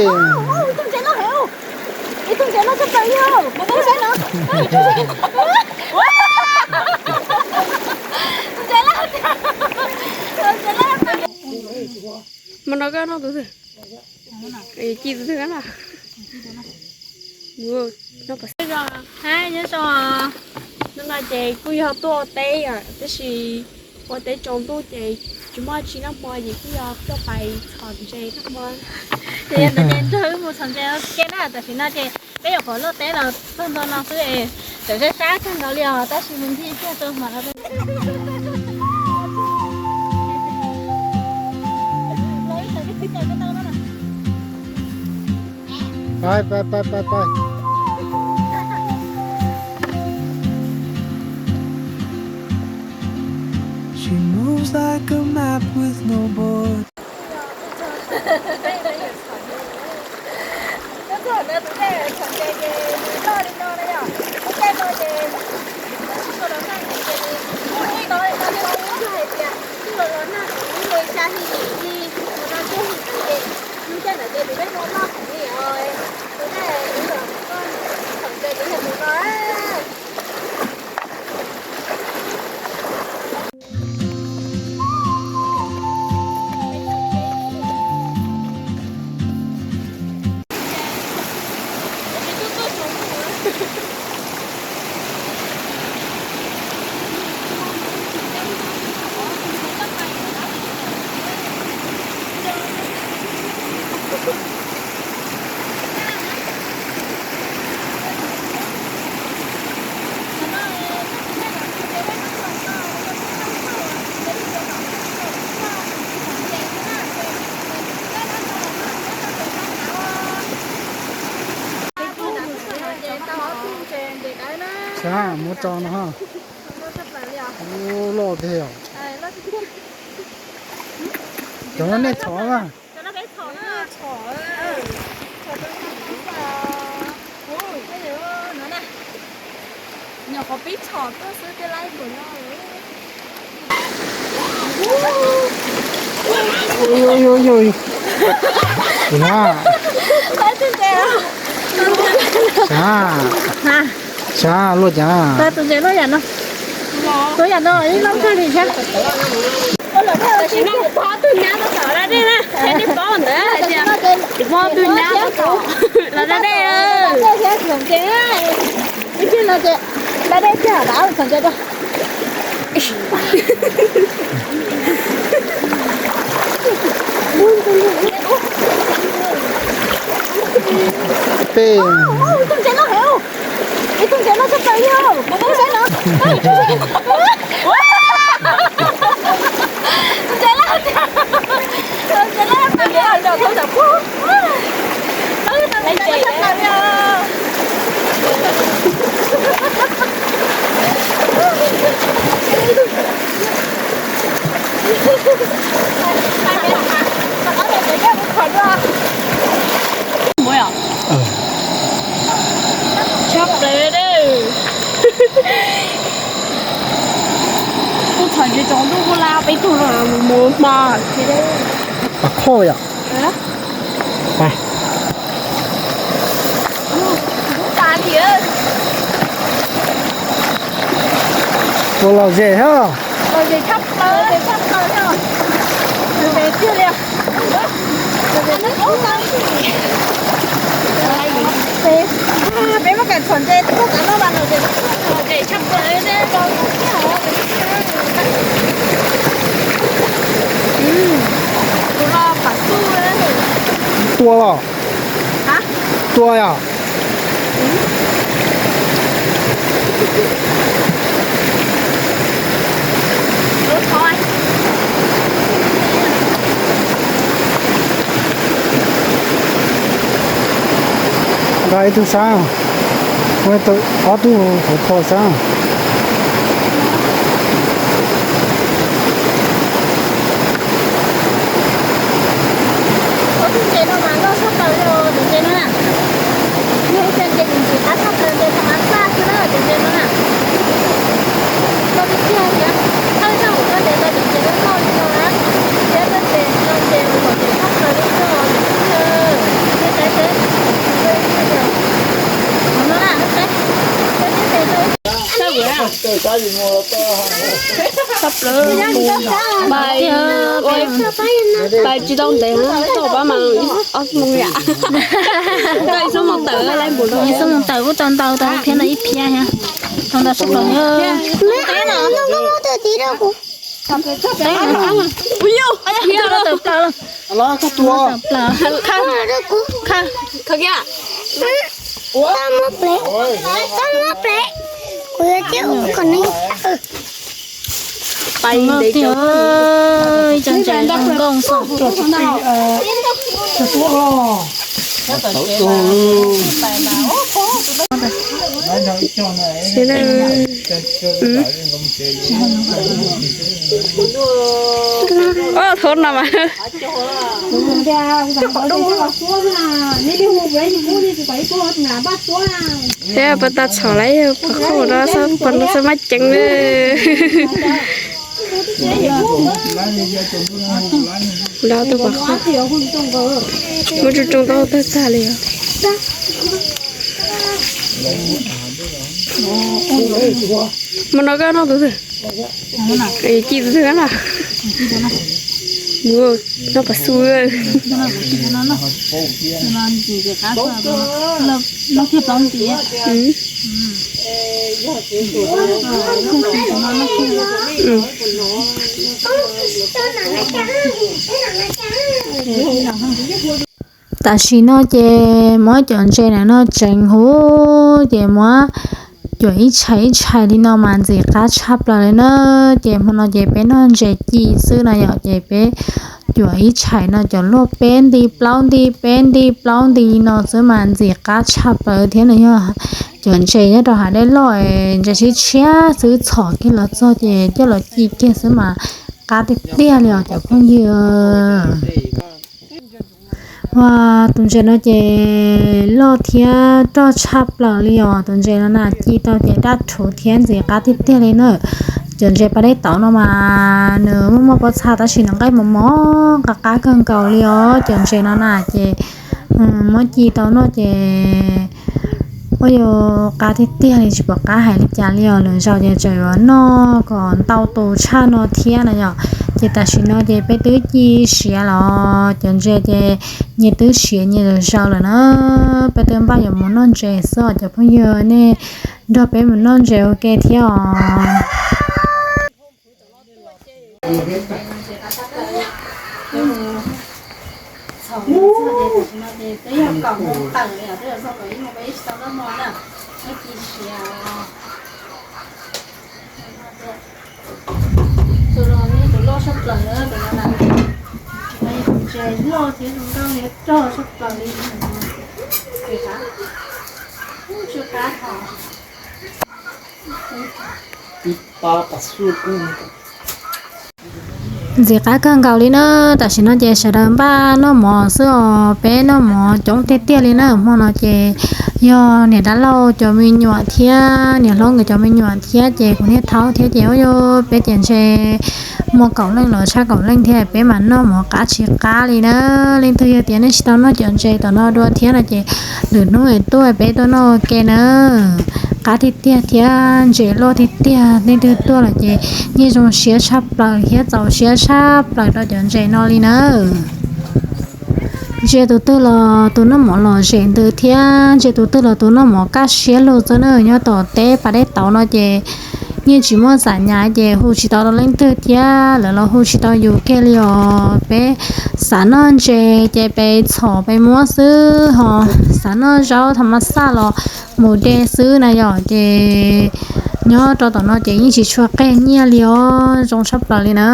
Tus ntses loj heev, tus ntses loj tshaj plaws li. Mas no koj noj tus twg? Ci tus twg na? Nyob zoo, nyob zoo. Hnub no ces kuj yog tuaj ua teb, tab sis ua teb tsaus ntuj ces tsis muaj tsi noj hmo ces kuj yog tuaj pais txhom ntses noj hmo. Ces yog ntawd ces nrog wb mus txhom ntses ua ke na. Tam sim no ces peb yuav qhov loj teb los txog ntua no xwb es tseem sab sab kawg nkaus li os, tab sis mus ncig kiag rau hmo no. Pais, pais, pais, pais, pais. She moves like a map with no border. Nyob txog ntawd tus dej txhom ntses ces nws loj li no na yom. Lub caij no ces tsis tshua los nag heev ces nws muaj ib tog li no thiab, yog hais tias twb los los nag heev li xya hli yim hli mus no cuaj hli ntawd ces lub caij ntawd ces tus dej ho loj heev li os. Tus dej wb los txhom ntses ces yog tus no. Sav muab tso no ha. Ub, loj tiag. Cov no nej txhom na. Nyuam qhuav pib txhom tuaj xwb twb laib npaum no. Ub, ub, ub, ub. Tus na. Sav, sav luaj cas. Tus ntses luaj yam no, luaj yam no ib lub kawg li thiab. Tam sim no kuv pom ob tug nyab tab tom da dej na, nej paub ntawd hais tias kuv pom ob tug nyab tab tom los da dej. Ib tug no ces da dej kiag, dav txhom ntses rau. Peb. Tus ntses loj heev, tus ntses loj tshaj plaws li. Tus ntses loj, tus ntses loj tshaj plaws li. Tshaj plaws li. Kuv txhom ntses tsaus ntuj kuv la peb tug no mus hmo. Pas khoj yom. Ua lom zem thiab. Lom zem tshaj plaws, lom zem tshaj plaws thiab. Lom zem tiag li. Peb muab kam txhom ntses tuaj kav no mas lom zem, lom zem tshaj plaws li. Tua los? Tua yom? Nqa ib tug sab, ob tug hauv paus sab. Tus ntses no mas loj tshaj plaws li os, tus ntses no na. Yog ib co ntses ntsim qab tshaj plaws, ntses tha mas xaj xwb na, tus ntses no na. Loj tiag tiag thiab, thawj zaug kuv tuaj ntev ntawd tus ntses loj loj li no na. Thiab tuaj ntev no ntses lom zem tshaj plaws li no, tus ntses Pais tsis tau ntev, tau pab mas ob moos yam. Tau ib xuab moos tawm, ib xuab moos tawm kuj tau ntau tau phiab no ib phiab thiab. Tau ntau sab plaws. Pais ntev cov ntses zoo nkauj xwb. Ob thov no mas. Thiab pas tas txhom lawm, pas qhov no xwb, pas no xwb mas ceev na. Lawv tus pas qhov muab tsuj rooj tau tag tag li os. Mus no koj noj tus twg? Ci tus twg na? Noj pas xu. Tam sim no ces muab cov ntses na no tseev huv ces muab cuam ib tshais ib tshais li no mas ntxim qab tshaj plaws li na. Ces hmo no ces peb noj ntses ci xwb no yom, ces peb cuam ib tshais no cov luaj peb nti plaub nti peb nti plaub nti li no xwb mas ntxim qab tshaj plaws thiab no yog cov ntses nyob rau hav dej loj, ntses tshiab tshiab xwb txhom kiag los txog ces coj los ci kiag xwb mas qab tiag tiag li os cov phooj ywg. Ua, tus ntses no ces loj thiab roj tshaj plaws li os. Tus ntses no na ci tau ces daj rhuv thiab ntxim qab tiag tiag li na. Cov ntses pas dej tauv no mas nws muaj muaj pob txha tab sis nws nqaij mos mos qab qab kawg nkaus li os. Cov ntses no na ces muab ci tau noj ces ua yuav qab tiag tiag li tsis pom qab hais li cas li os. Lwm zaus ces tseem yuav noj kom ntau tus tshaj no thiab na yom. Ces tam sim no ces peb twb ci siav los cov ntses ces nyias twb siav nyias lwm zaus lawm na. Peb twb npaj yuav mus noj ntses xwb os cov phooj ywg, nej nrog peb mus noj ntses ua ke thiab os. Tus no yog tus loj tshaj plaws na, tus no na. Tus no yog tus ntses loj thiab zoo nkauj thiab rog tshaj plaws li. Ntxim qab kawg nkaus li na. Tam sim no ces sawv daws npaj noj mov xwb os, peb noj mov coob tiag tiag li na. Hmo no ces yog niam dab laug cov me nyuam thiab niam hlob nkawd cov me nyuam thiab ces kuv niag thaub thiab ces ua yuav peb ces ntshe muaj kaum leej los tshaj kaum leej thiab peb mas noj mov qab tsis qab li na. Leej twg yog tias nej tsis tau noj cov ntses tom no dua thiab no ces lwm hnub es tuaj peb tuaj noj ua ke na. Qab tiag tiag thiab ntses loj tiag tiag, leej twg tuaj los ces yeej zoo siab tshaj plaws thiab txaus siab tshaj plaws rau cov ntses no li na. Ntsia tus twg los tus noj mov lom zem ntws thiab ntsia tus twg los tus noj mov kaj siab lug xwb na. Nyob tom teb pas dej tauv no ces yeej tsis muaj xam nyas ces hu tsis tau rau leej twg thiab lawv los hu tsis tau yus kiag li os. Peb xav noj ntses ces peb txhom peb muab xwb ho, xav noj zaub tha ma xaj los mus de xwb na yom. Ces nyob rau tom no ces yeej tsis tshua qeg nyiaj li os, zoo tshaj plaws li na.